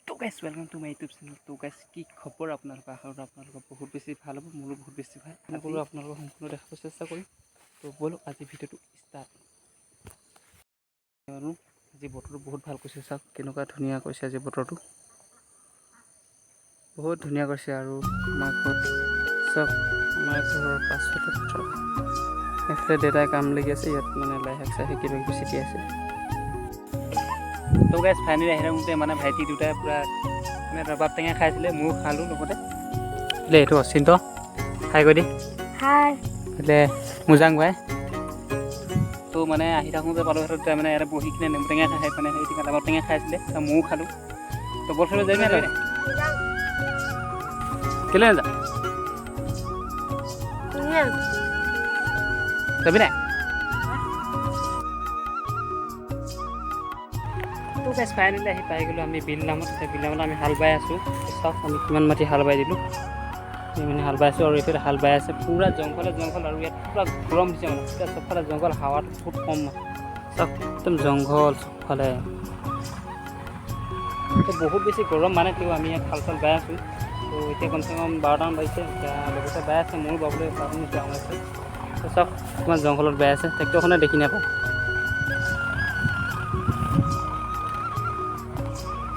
তো guys, welcome to my YouTube channel. তো গাইছ, কি খবৰ আপোনালোকৰ? আশা কৰোঁ আপোনালোকৰ বহুত বেছি ভাল হ'ব, মোৰো বহুত বেছি ভাল। কৰোঁ আপোনালোকক সম্পূৰ্ণ দেখাব চেষ্টা কৰিম। তো ব'লক, আজি ভিডিঅ'টো ষ্টাৰ্ট আৰু আজি বতৰটো বহুত ভাল কৰিছে। চাওক, কেনেকুৱা ধুনীয়া কৰিছে। আজি বতৰটো বহুত ধুনীয়া কৰিছে। আৰু আমাৰ ঘৰত চাওক, আমাৰ ঘৰৰ পাছফালে পথাৰ। এইফালে দেউতাই কাম লাগি আছে। ইয়াত মানে লাই শাক চাই কিবা কিবি ছটিয়াই আছে। তো গাইছ, ফাইনেলি আহি থাকোঁতে মানে ভাইটি দুটাই পূৰা মানে ৰবাব টেঙা খাইছিলে, ময়ো খালোঁ লগতে। লে, এইটো অচিন্ত, হাই কৈ দি। হাই। এইফালে মুজাং ভাই। তো মানে আহি থাকোঁতে পালোঁ, সিহঁত মানে ইয়াতে বহি কিনে নেমু টেঙা খাই, মানে সেই ৰবাব টেঙা খাইছিলে, ময়ো খালোঁ। তো বল খেলিব যাবি নাই? কেলৈ নাযা? যাবি নাই? তো গাইছ, ফাইনেলি আহি পাই গ'লোঁ আমি বিল নামত। এতিয়া বিল নামত আমি হাল বাই আছোঁ। চাওক, আমি কিমান মাটি হাল বাই দিলোঁ। আমি মানে হাল বাই আছোঁ আৰু এইফালে হাল বাই আছে। পূৰা জংঘলে জংঘল আৰু ইয়াত পূৰা গৰম দিছে, মানে পূৰা চবফালে জংঘল, হাৱাটো বহুত কম। মানে চাওক, একদম জংঘল চবফালে। তো বহুত বেছি গৰম, মানে তেওঁ আমি ইয়াত হাল চাল বাই আছোঁ। তো এতিয়া কমচে কম 12টামান বাজিছে। এতিয়া লগতে বাই আছে, ময়ো বাবলৈ যাওঁ আছে। তো চাওক, কিমান জংঘলত বাই আছে, ট্ৰেক্টৰখনে দেখি নাপায়।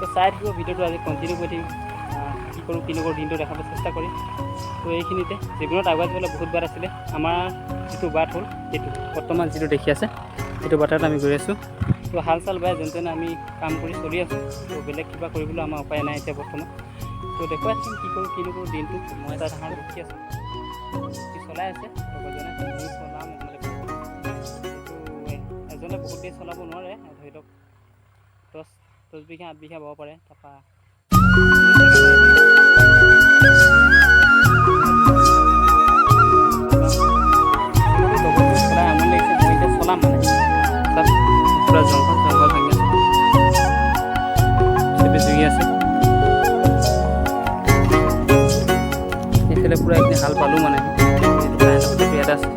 তো চাই থাকিব ভিডিঅ'টো, আজি কণ্টিনিউ কৰি থাকিম। কি কৰোঁ কি নকৰোঁ দিনটো দেখাব চেষ্টা কৰিম। তো এইখিনিতে জীৱনত আগুৱাই যাবলৈ বহুত বাট আছিলে। আমাৰ যিটো বাট হ'ল সেইটো বৰ্তমান যিটো দেখি আছে, সেইটো বাটত আমি গৈ আছোঁ। তো হাল চাল বাই যেন তেনে আমি কাম কৰি চলি আছোঁ। তো বেলেগ কিবা কৰিবলৈ আমাৰ উপায় নাই এতিয়া বৰ্তমান। তো দেখুৱাই থাকিম কি কৰোঁ কি নকৰোঁ দিনটো। মই এটা ডাঙৰ ৰখি আছোঁ, সি চলাই আছে লগৰজনে, ময়ো চলাম। মানে এইটো এজনে বহুত দেৰি চলাব নোৱাৰে। ধৰি লওক 10 বিঘা 8 বিঘা বাব পাৰে। তাৰপৰা লগৰটো চলাই আমনি লাগিছে, মই এতিয়া চলাম। মানে তাত পূৰা জংঘল জংঘল ভাঙি আছে, চেপে জুই আছে। এইফালে পূৰা এইখিনি হাল পালোঁ, মানে এইটো ইয়াত আছে।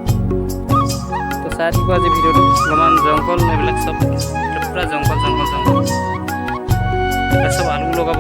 তো চাই থাকিব আজি ভিডিঅ'টো। অলপমান জংঘল এইবিলাক চব, পূৰা জংঘল জংঘল জংঘল। চব আলু লগাব।